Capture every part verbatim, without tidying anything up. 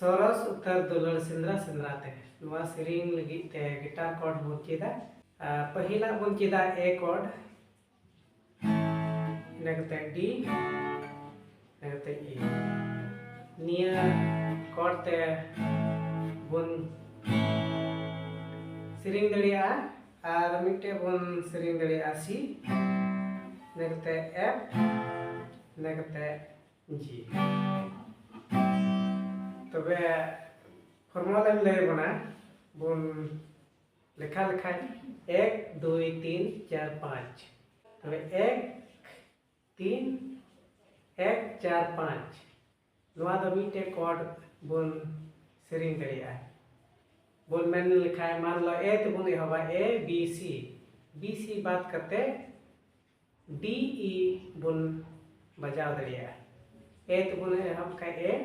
ᱥᱚᱨᱚᱥ ᱩᱛᱟᱹᱨ ᱫᱩᱞᱟᱹᱲ ᱥᱮᱸᱫᱽᱨᱟ ᱥᱮᱸᱫᱽᱨᱟ ᱛᱮ᱾ ᱱᱚᱣᱟ ᱥᱮᱨᱮᱧ ᱞᱟᱹᱜᱤᱫ ᱛᱮ ᱜᱤᱴᱟᱨ ᱠᱚᱨᱰ ᱵᱚᱱ ᱪᱮᱫᱟ᱾ ᱟᱨ ᱯᱟᱹᱦᱤᱞᱟᱜ ᱵᱚᱱ ᱪᱮᱫᱟ A ᱠᱚᱨᱰ, ᱤᱱᱟᱹ ᱠᱟᱛᱮ D, ᱤᱱᱟᱹ ᱠᱟᱛᱮ E᱾ ᱱᱤᱭᱟᱹ ᱠᱚᱨᱰ ᱛᱮ ᱵᱚᱱ ᱥᱮᱨᱮᱧ ᱫᱟᱲᱮᱭᱟᱜᱼᱟ᱾ ᱟᱨ ᱢᱤᱫᱴᱮᱡ ᱵᱚᱱ ᱥᱮᱨᱮᱧ ᱫᱟᱲᱮᱭᱟᱜᱼᱟ C, ᱤᱱᱟᱹ ᱠᱟᱛᱮ F, ᱤᱱᱟᱹ ᱠᱟᱛᱮ G᱾ ᱛᱚᱵᱮ ᱯᱷᱚᱨᱢᱩᱞᱟ ᱞᱤᱧ ᱞᱟᱹᱭ ᱟᱵᱚᱱᱟ, ᱵᱚᱱ ᱞᱮᱠᱷᱟ ᱞᱮᱠᱷᱟᱱ ᱮᱠ ᱫᱩᱭ ᱛᱤᱱ ᱪᱟᱨ ᱯᱟᱸᱪ᱾ ᱛᱚᱵᱮ ᱮᱠ ᱛᱤᱱ ᱮᱠ ᱪᱟᱨ ᱯᱟᱸᱪ᱾ ᱱᱚᱣᱟ ᱫᱚ ᱢᱤᱫᱴᱮᱡ ᱠᱚᱨᱰ ᱵᱚᱱ ᱥᱮᱨᱮᱧ ᱫᱟᱲᱮᱭᱟᱜᱼᱟ᱾ ᱵᱚᱱ ᱢᱮᱱ ᱞᱮᱠᱷᱟᱱ, ᱢᱟᱱ ᱞᱚ A ᱛᱮᱵᱚᱱ ᱮᱦᱚᱵᱟ, A B C, B C ᱵᱟᱫ ᱠᱟᱛᱮ D E ᱵᱚᱱ ᱵᱟᱡᱟᱣ ᱫᱟᱲᱮᱭᱟᱜᱼᱟ᱾ A ᱛᱮᱵᱚᱱ ᱮᱦᱚᱵ ᱠᱷᱟᱱ A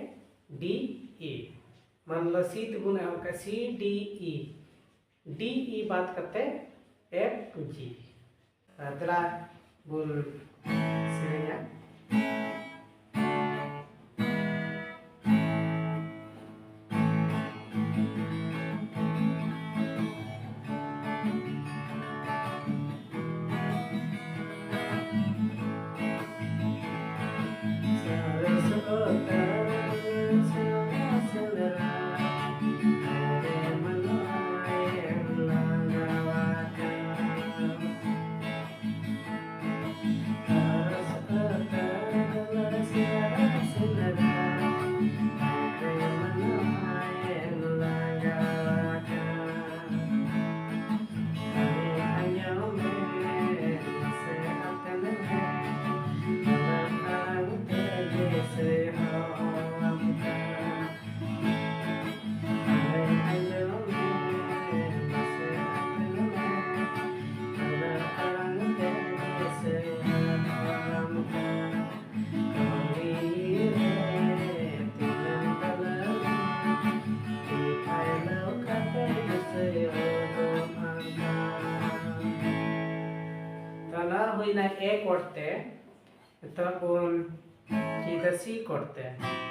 D E, ᱢᱟᱱ ᱞᱚ C ᱛᱮᱵᱚᱱ ᱮᱦᱚᱵ ᱠᱷᱟᱱ C D E, D E ᱵᱟᱫ ᱠᱟᱛᱮ F G᱾ ᱟᱨ ᱫᱮᱞᱟ ᱵᱚᱱ ᱥᱮᱨᱮᱧᱟ᱾ ᱛᱟᱦᱞᱮ ᱦᱩᱭᱱᱟ A ᱠᱚᱨᱰ ᱛᱮ᱾ ᱱᱤᱛᱚᱜ ᱵᱚᱱ ᱪᱮᱫᱟ C ᱠᱚᱨᱰ ᱛᱮ᱾